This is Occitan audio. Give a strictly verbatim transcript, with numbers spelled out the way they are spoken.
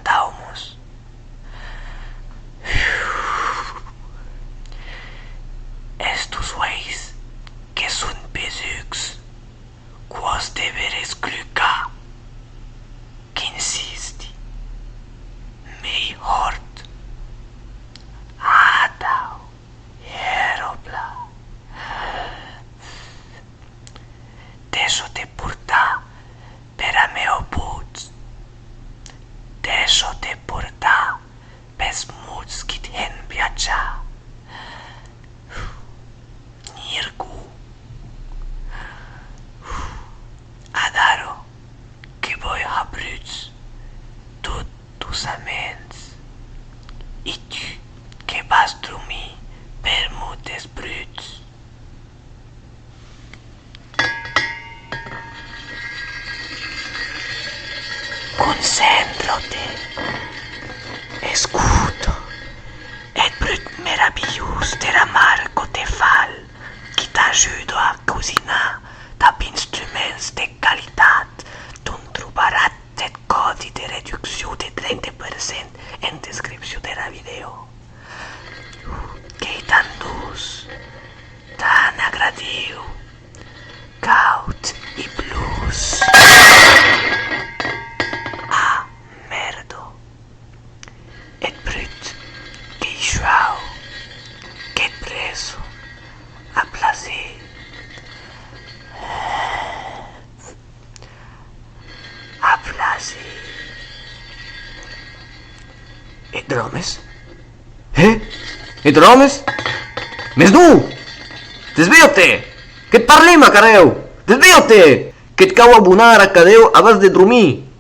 Daumas. Es tos uelhs que son pesucs, quò's de veres clucar. Qu'insisti. Mei hòrt. Atau. Hèra plan. Dèisha-te portar pera mea votz. Dèisha-te portar pes mots qui't hèn viatjar. Nirgó. Adara que voi har bruts tot doçaments. E tu que vas dromir per mor des bruts. Concentra-te. Escota. Eth brut meravilhós dera marca Tefal, qui t'ajuda a cosinar dab instruments de qualitat, dont trobaratz eth còdi de reduccion de trenta per cent en descripcion dera vidèo. Qu'ei tan doç, tan agradiu, caud e blos. Ah, mèrda! Eth brut qu'ei suau, que't pressa, a plaser. A plaser. E dròmes? Hè? E dròmes? Mès non! Desvelha-te! Que't parli, macarèu! Desvelha-te! Que't cau abonar ara cadèu abans de dromir!